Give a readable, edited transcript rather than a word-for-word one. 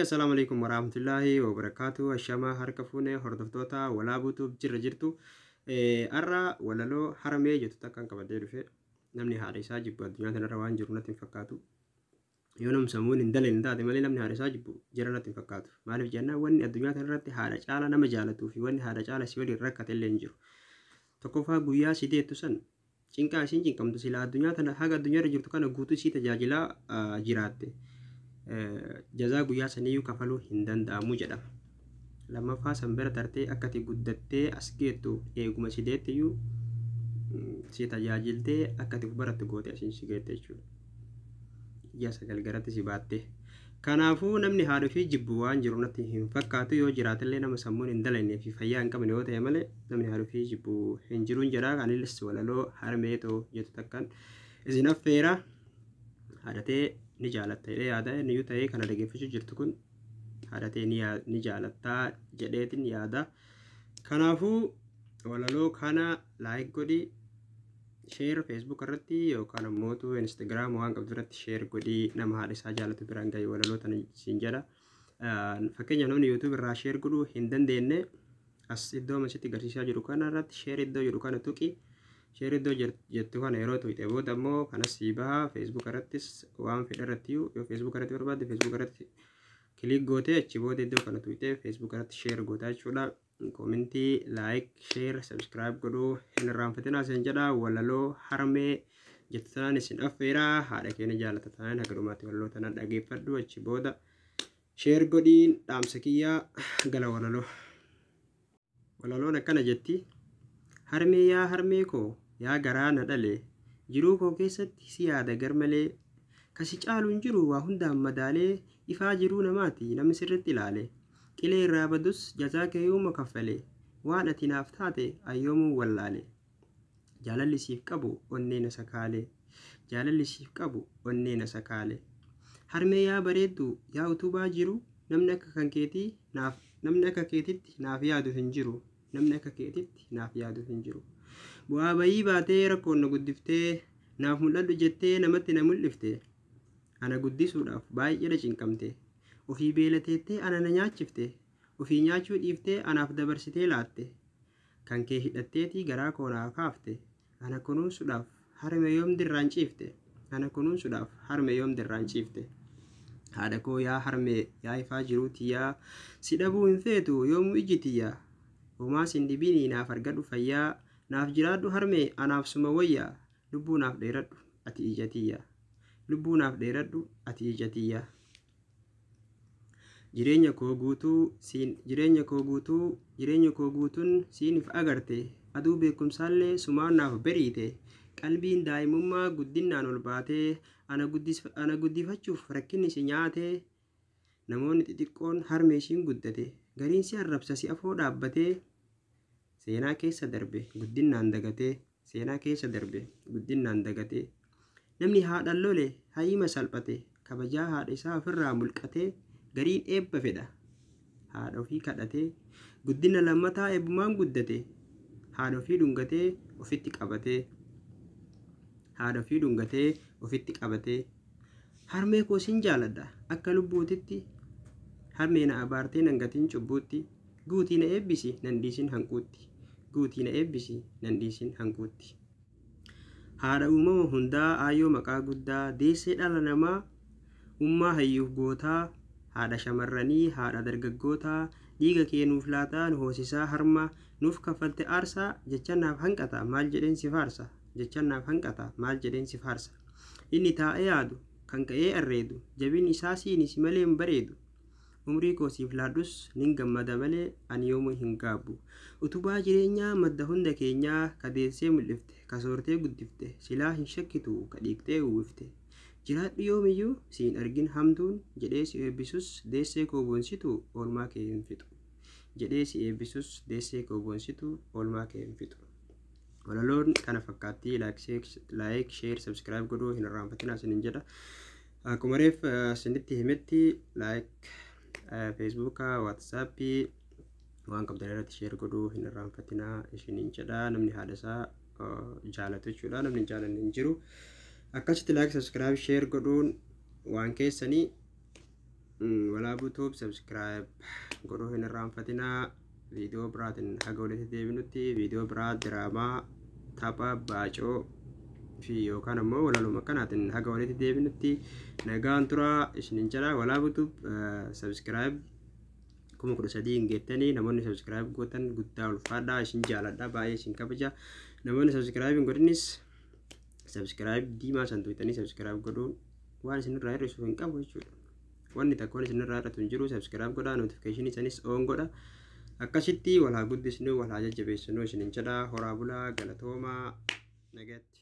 Assalaamu alaikum warahmatullaahi wabarakaatu. Ashamaa harka fuunee hordoftoota Walaabuutuuf jirra jirtu. Har'a walaloo harmee jettu takkaan qabadee dhufe. Namni haadha isaa jibbu addunyaa kanarra waan jiru natti hin fakkaatu. Yoo nam sammuun hin daleen taate malee namni haadha isaa jibbu jira natti hin fakkaatu. Maaliif jennaan, wanni addunyaa kanarratti haadha caala nama jaalatuu fi wanni haadha caala si waliin rakkate illee hin jiru. Tokkoffaa, guyyaa si deettu san cinqaa isiin cinqamtu silaa addunyaa tana haga addunyaa irra jirtu kana guutuu isii tajaajilaa jiraatte, jazaa guyyaa saniyyuu kafaluu hin danda'amu jedhama. Lammaffaa, san bira tartee akka ati guddattee as geettu eeguma si deettiyyuu si tajaajiltee akka ati barattu goote asiin si geette jechuudha. Ji'a 9 garatti si baatte. Kanaafuu namni haadha ofii jibbu waan jiru natti hin fakkaatu. Yoo jiraatellee nama sammuun hin dalagne fi fayyaa hin qabne yoo ta'e malee namni haadha ofii jibbu hin jiruun jedha. Anilis walaloo harmeetoo jettu takkaan isin affeera. Haadhatee ni jaalatta jedhee yaada. Inni iyyuu ta'ee kana dhaggeeffachuu jirtu kun haadhatee ni jaalattaa jedheetin yaada. Kanaafuu walaloo kana like godhi, share Facebook irratti yookaan ammoo Instagram waan qabdu irratti share godhi, nama haadha isaa jaalatu biraan gahi walaloo tana siin jedha. Fakkeenyaaf, namni YouTube irraa share godhuu hin dandeenye as iddoo asitti agarsiisaa jiru kana irratti share iddoo jedhu kana tuqi. Share iddoo jettu kana yeroo tuqxe booda immoo kanas sii baha. Facebook irrattis waan fedhe irratti, yoo Facebook irratti barbaadde Facebook irratti click gootee, achi booda iddoo kana tuqxee Facebook irratti share goota jechuudha. Comment, like, share, subscribe godhuu hin irraanfatinaa isin jedha. Walaloo harmee jettu tanaan isin affeera. Haadha keenya jaalata tanaan haga dhumaatti walaloo tanaan dhageeffadhu, achi booda share godhiin dhaamsa kiyyaa gala walaloo. Walaloon akkana jetti. Harmee yaa harmee koo, yaa garaa na dhale, jiruu koo keessatti si yaada gar malee. Kasi caalu hin jiru waa hundaan madaalee, ifaa jiruu namaati namni sirritti ilaale. Qilee irraa badus jazaa kee yooma kaffale, waan ati naaf taate ayyoomuu wallaale. Jaalalli siif qabu onnee na sakaale. Jaalalli siif qabu onnee na sakaale. Harmee yaa bareeddu, yaa utubaa jiru, namni akka kan keetii naaf namni akka keetitti naaf yaadu hin jiru. Namni akka keetitti naaf yaadu hin jiru. Bu'aa bayii baatee rakkoon na guddiftee, naaf mul'adhu jettee namatti na mul'ifte. Ana guddisuudhaaf baay'ee cinqamte. Ofii beelateettee ana na nyaachifte. Ofii nyaachuu dhiiftee anaaf dabarsitee laatte. Kan kee hidhatteetii garaa koo naa kaafte. Ana kunuunsuudhaaf harme yoom dirraan ciifte. Ana kunuunsuudhaaf harme yoom dirraan ciifte. Haadha koo yaa harmee, yaa ifaa jiruu tiyyaa, si dhabuu hin feetu yoomuu iji tiyyaa. Homaa sin dhibinii naaf argadhu fayyaa, naaf jiraadhu harmee, anaaf suma wayyaa. Lubbuu naaf dheeradhu ati ija tiyyaa. Lubbuu naaf dheeradhu ati ija tiyyaa. Jireenya koo guutuu siin jireenya koo guutuu jireenya koo guutuun siiniif agarte, aduu beekumsaallee sumaan naaf beriite. Qalbiin daa'imummaa guddinnaan ol baatee ana guddifachuuf rakkinni si nyaate. Namoonni xixiqqoon harmee ishiin guddate gariin si arrabsa si afoo dhaabbatee, seenaa keessa darbe guddinnaan dagatee, seenaa keessa darbe guddinnaan dagatee. Namni haadhaan lole hayima salphate, kabajaa haadha isaa ofirraa mulqatee. Gariin eebba fedha haadha ofii kadhatee, guddina lammataa eebbumaan guddate, haadha ofii dhungatee ofitti qabatee, haadha ofii dhungatee ofitti qabatee. Harmee koo sin jaaladha akka lubbuutitti, harmee na abaartee nan gatiin cubbuutti. Guutii na eebbisi, nan dhiisin hanquutti. Guutii na eebbisi, nan dhiisin hanquutti. Haadha uumama hundaa, aayyoo maqaa guddaa, deessee dhala namaa, ummaa hayyuuf gootaa, haadha shamarranii, haadha dargaggootaa, dhiiga kee nuuf laataa, nu hoosisaa harma, nuuf kaffalte aarsaa, jecha naaf hanqata maal jedheen si faarsa, jecha naaf hanqata maal jedheen si faarsa. Inni taa'ee yaadu kan ka'ee arreedu, jabinni isaa siini si malee hin bareedu. Umrii koo siif laadhus nin gammada malee ani yoomuu hin gaabbu. Utubaa jireenyaa, madda hunda keenyaa, ka deessee mul'ifte, ka soortee guddifte, silaa hin shakkitu ka dhiiqxee uwwifte. Jiraadhu yoomiyyuu siin argin hamtuun jedhee si eebbisus, deessee koo boonsitu oolmaa kee hin fixu. Jedhee si eebbisus, deessee koo boonsitu oolmaa kee hin fixu. Walaloon kana fakkaatti. Like, share, subscribe godhuu hin irraanfatinaa isinin jedha. Akkuma reef isinitti himetti, like Facebooka, WhatsAppii waan qabdan irratti share godhuu hin irraanfatinaa isiniin jedha. Namni haadha isaa jaalatu jechuudha. Namni hin jaalanne hin jiru. Akkasitti like, subscribe, share godhuun waan keessanii. Walaabuu Tube subscribe godhuu hin irraanfatinaa. Viidiyoo biraatiin haga walitti deebinutti, viidiyoo biraa diraamaa, tapha baacoo fi yookaan ammoo walaluma kanaatiin haga walitti deebinutti nagaan turaa isinin jedha. Walaabuu Tube subscribe 13,000 hin geettanii. Namoonni subscribe gootan guddaa ulfaadhaa, isin jaaladha, baay'ee isin kabaja. Namoonni subscribe hin godhinis subscribe diimaa san tuqxanii subscribe godhuun waan isinirraa hir'isu hin qabu jechuudha. Wanni takka waan isinirraa hir'atu hin jiru. Subscribe godhaa, notification sanis on godha. Akkasitti wal haa guddisnu, wal haa jajjabeessinu isinin jedha. Horaa bulaa, galatoomaa, nagaatti.